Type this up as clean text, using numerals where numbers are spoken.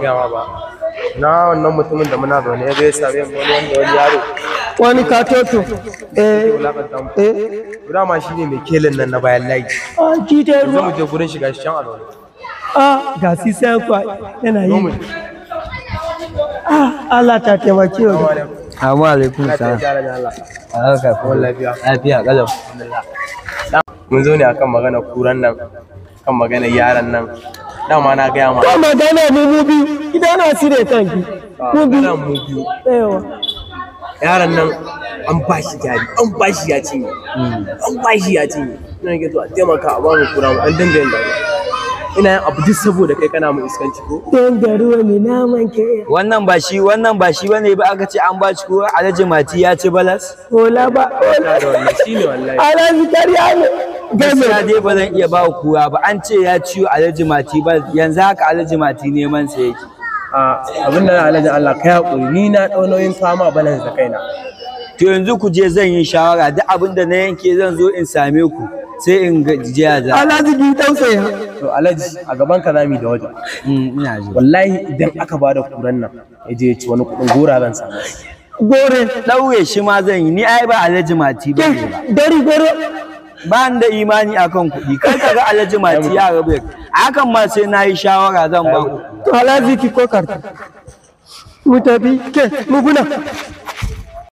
Gama ba. Na wannan mutumin da muna zaune ya zo ya same mu, wani wanda wani yaro Wani katoto. Eh. Wulakanta mu. Eh. To dama shine mai kelin nan na bayan layi. A ki da Yanzu ruwa. mu je gurin shiga shi can a zaune. A ga si sai kwa yana Zo mu yi. je. Ah, Allah ta taimake mu. Assalamu alaikum. Assalamu alaikum Allah ta salam. gyara da Allah. Haka. Mun lafiya. Lafiya kalau. Mun zo ne akan magana kuran nan, kan magana yaran nan. Dama na gaya ma. Ko magana mu mu biyu. Idan na sire kanki. Mu biyu. Magana mu biyu. Yawa. Yaran nan an ba shi jari, an ba shi ya cinye. An ba shi ya cinye. Ina nake so a taimaka a ba mu kura mu an dinga yin dariya. Ina yin abu duk saboda kai kana mu iskanci ko? Don da ruwa mai naman ke. Wannan ba shi bane ba aka ce an ba shi ko Alhaji Mati ya ci balas? Hola ba. Ina da wannan shine wallahi. Alhaji kariya ne. Gaskiya Game. dai ba zan iya ba ku kura ba, an ce ya ciwo Alhaji Mati ba, yanzu haka Alhaji Mati neman sa yake. A abin da Alhaji Allah kai hakuri, ni na ɗau nauyin kama balance da kaina. To yanzu ku je, zan yi shawara, duk abin da na yanke zan zo in same ku sai in ga jiya za. Alhaji ki tausaya. To Alhaji, a gaban ka zamu yi da wajen. Ina ji. Wallahi idan aka bada kuran nan ya je ya ci wani kuɗin gora zan samu. Gore. Ɗaure shi ma zan yi, ni ai ba Alhaji Mati ba ne ba. Dari gore. Ba ni da imani akan kuɗi, kar ka ga Alhaji Mati ya rabu. Hakan ma sai na yi shawara zan ba ku. To Alhaji ki kokarta. Mu tafi ke muguna.